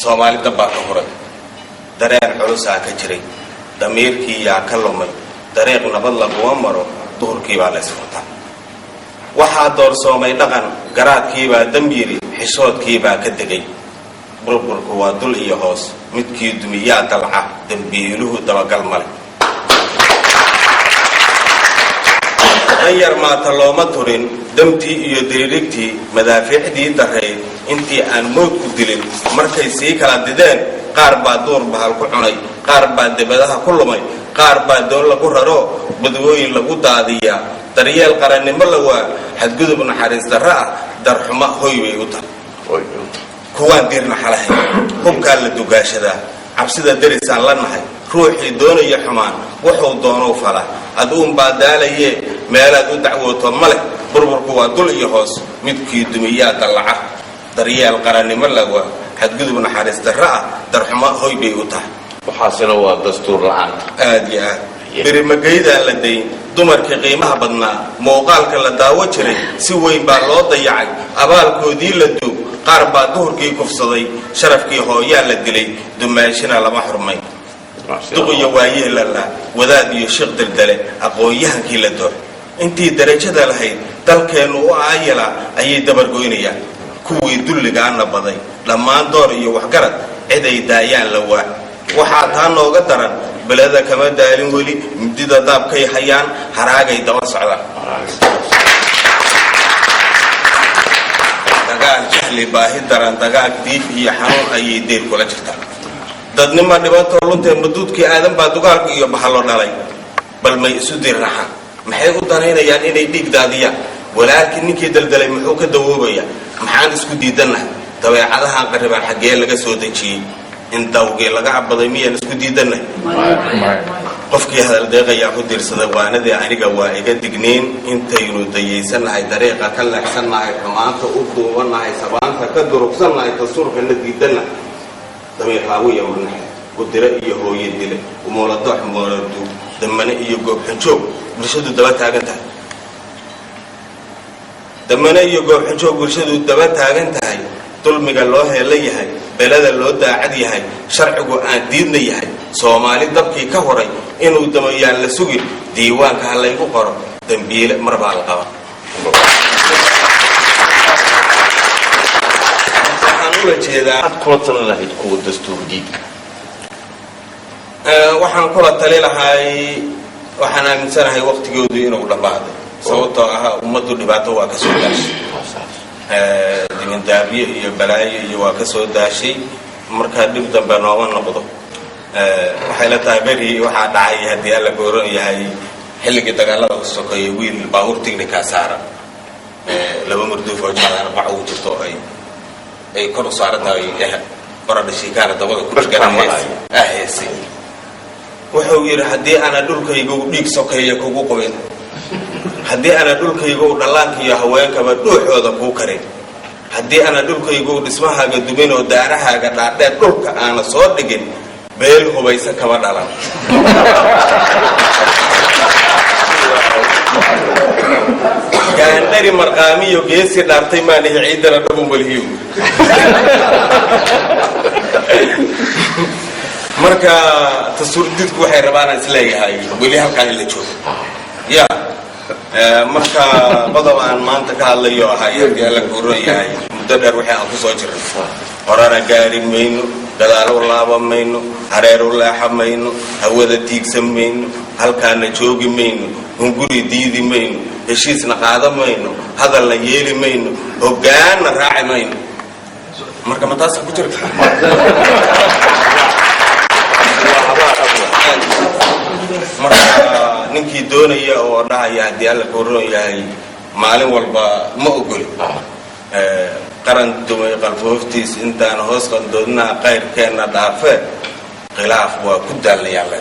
Soomaali dabbaa ka huray, dareen culusaa ka jiray, damiirkii yaa ka lumay, dariiq nabad laguma maro, duhurkiibaa la ysfurtaa. Waxaa doorsoomay dhaqan, garaadkiibaa dam yidhi, xishoodkiibaa ka degay. Burburku waa dul iyo hoos, midkii dumiyaa dalca, dembiiluhu dabagal male. Danyar maata looma turin, damtii iyo diriirigtii, madaafiicdii darayd intii aan mowdku dilin, markay sii kala dideen, qaar baa duur bahal ku cunay, qaar baa debadaha ku lumay, qaar baa doon lagu raro, badwooyin lagu daadiyaa. Daryeel qarannimo la waa, xadgudub naxariis darro ah, darxumo hoy bay u tahay. Kuwaan diirna xalahay, hubkaa la dugaashadaa, cabsida derisaan la nahay, ruuxii doonaya xumaan wuxuu doonou falaa, aduunbaa daalayee meelaad u dacwooto ma leh. Burburku waa dul iyo hoos, midkii dumiyaa dallaca, daryeel qarannimo lawaa, xadgudub naxariis darro ah, darxumo hoy bay u tahay. Waxaasina waa dastuur la-aanta. Aad iyo aad. Berimageydaan la dayn, dumarkii qiimaha badnaa, muuqaalka la daawo jiray, si weyn baa loo dayacay, abaalkoodii la duug, qaar baa duhurkii kufsaday, sharafkii hooyaa la dilay, dumaashina lama xurmay, duq iyo waayeelala, wadaad iyo shiiq daldale, aqoon-yahankii la doox, intii darajada lahayd dalkeennu u aayala ayay dabargoynayaan. Kuwii dulligaana baday, dhammaan door iyo waxgarad ciday daayaan la waa. Waxaa taa nooga daran, beleda kama daalin weli, midida daabkay hayaan, haraagay daba socdaan. Dagaal jahli, baahi daran, dagaal diif iyo xanuun ayay deyr kula jirtaa. Dadnima dhibatoo luntee, maduudkii aadan baa dugaalka iyo bahalo dhalay. Bal may isu dirraxaan? Maxay u danaynayaan inay dhiig daadiyaan? Walaalkii ninkii daldalay muxuu ka dawoobayaa? Maxaan isku diidannahay? Dabeecadahan qarribaan xaggee laga soo dejiyey? In dawgii laga cabaday miyaan isku diidannahay? Qofkii hadal deeqayaa ku diirsada waanadii aniga waa iga digniin. Intaynu dayaysannahay, dariiqa ka leexsannahay, xumaanta u duubannahay, sabaanta ka durugsannahay, dastuurkana diidannahay, damiirlaawiya manaxe, gudire iyo hooye dile, umuuladoox, mooladuug, damane iyo goobxanjoog bulshadu daba taagan tahay, damane iyo goobxanjoog bulshadu daba taagan tahay, dulmiga loo heella yahay, belada loo daacad yahay, sharcigu aan diidna yahay, Soomaali dabkii ka horay inuu damayaan la sugin, diiwaanka ha laygu qoro, dembiile mar baa la qaba. Waxaan ula jeedaa, Maxaad kula talin lahayd kuwa dastuur diidka? Waxaan kula tali lahay, waxaan aaminsanahay waqtigoodu inuu dhammaaday, sababtoo ah ummaddu dhibaato waa ka soo daashay, dibindaabyo iyo balaayo iyo waa ka soo daashay. Marka dhib dambe nooma noqdo. Waxay la tahay beri waxaa dhacay, haddii Alla gooran yahay, xilligii dagaalada ka sokeeyay, wiil baabuur tignikaa saaran, laba murduuf oo jaadana bac ugu jirto, ay kor u saaran tahay, baradha shiikaana dabada ku dhegana, heesay. Wuxuu yidhi: "Haddii ana dhulkaygu dhiig sokeeya kugu qubin, haddii ana dhulkaygu dhallaanka iyo haweenkaba dhuuxooda kuu karin, haddii ana dhulkaygu dhismahaaga dumin oo daarahaaga dhaadheer dhulka aana soo dhigin, beel hubaysan kama dhalan." Gaandhari marqaamiyo geesi dhaartay maanihi, ciidana dhabumalhiyo. Marka tasuurdidku waxay rabaanaan isleeyahay weli halkaan in la joogo ya. Marka qodob aan maanta ka hadlayo ahay, haddii Alla kuuran yahay, muddo dheer wixii aan ku soo jirnay, horena gaari mayno, gadaalo laaba mayno, hareeru leexa mayno, hawada tiigsan mayno, halkaana joogi mayno, hunguri diidi mayno, heshiisna qaada mayno, hadalna yeeli mayno, hoggaanna raaci mayno. Marka ma taasa ku jirta? Marka ninkii doonaya oo dhahaya, haddii Alla kuuran yahay, maalin walba ma ogoli qaran dumay qalfooftiis, intaan hoos qandoodnaha qayrkeenna dhaafee, khilaaf waa ku daalnayaa.